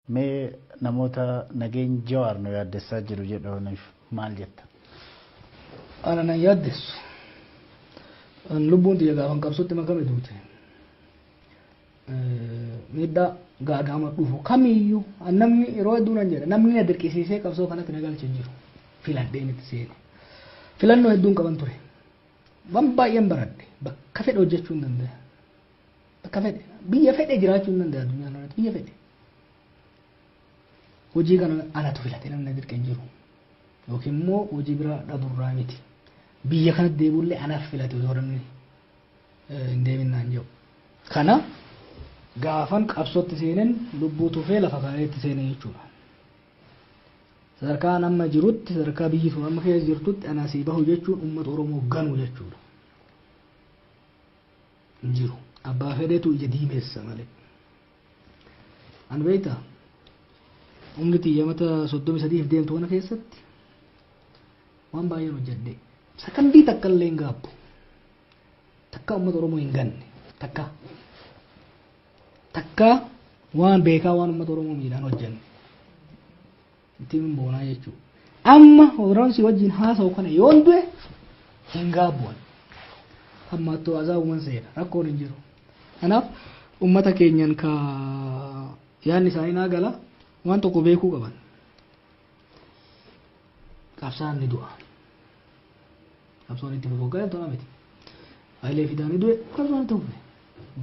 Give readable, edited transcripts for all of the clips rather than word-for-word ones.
Mee namoota nageenya Jawaar nu yaaddessaa jiru jedhaniif maal jetta? Ana nan yaaddessu. Lubbuun tiyya gaafan qabsootti makame duute. Miidhaa gaaga'ama dhufu kamiyyuu namni yeroo hedduu nan jedha, namni na dirqisiisee qabsoo kanatti na galche hin jiru. Filadheen itti seene. Filannoo hedduun qaban ture. Waan baay'een baradhe, bakka fedhe hojjechuu hin danda'a. Bakka fedhe, biyya fedhe jiraachuu hin danda'a, addunyaa kanarratti biyya fedhe. Hojii kana anatu filate, namni na dirqe hin jiru. Yookiin immoo hojii biraa dhaburraa miti. Biyya kanatti deebi'ullee anaaf filate osoo namni hin deemin naan jedhu. Kana gaafan qabsootti seenen lubbuu tufee lafa kaa'ee itti seene jechuudha. Sadarkaan amma jirutti, sadarkaa biyyi sun amma keessa jirtutti, ana asii bahu jechuun uummata Oromoo ganu jechuudha. Hin jiru. Abbaa fedhetu ija diimeessa malee. Ani beektaa, umri xiyya mata 33f deemtu kana keessatti waan baay'een hojjedhe. Sakandii takka illee hin gaabbu. Takka uummata Oromoo hin ganne. Takka. Takka waan beekaa waan uummata Oromoo miidhaan hojjenne. Ittiin boonaa jechuudha. Amma yeroon si wajjin haasa'u kana yoon du'e hin gaabbu. Hammattoo azaabuman seena, rakkoon hin jiru. Kanaaf uummata keenyan ka yaadni isaanii naa gala, waan tokko beekuu qaban. Qabsaan ni du'a. Qabsoon itti fufu gara tola miti. Hayilee Fidaan ni du'e, qabsoon itti fufe.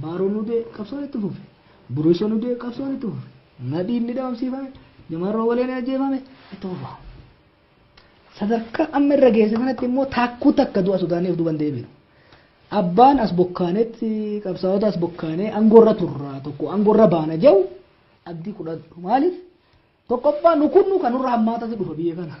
Baaroon ni du'e, qabsoon itti fufe. Buruusoon ni du'e, qabsoon itti fufe. Nadhiin ni dhabamsiifame, Jamarroo walee ni ajjeefame, itti fufa. Sadarkaa amma irra geesse kanatti immoo taakkuu takka du'a sodaanneef duuban deebinu. Abbaan as bokkaanetti qabsaa'ota as bokkaanee aangoorra turra, tokko aangoorra baana jedhu abdii kudhadhu. Maaliif? Tokkoffaa, nu kunnu kan nurra hammaatatu dhufa biyya kana.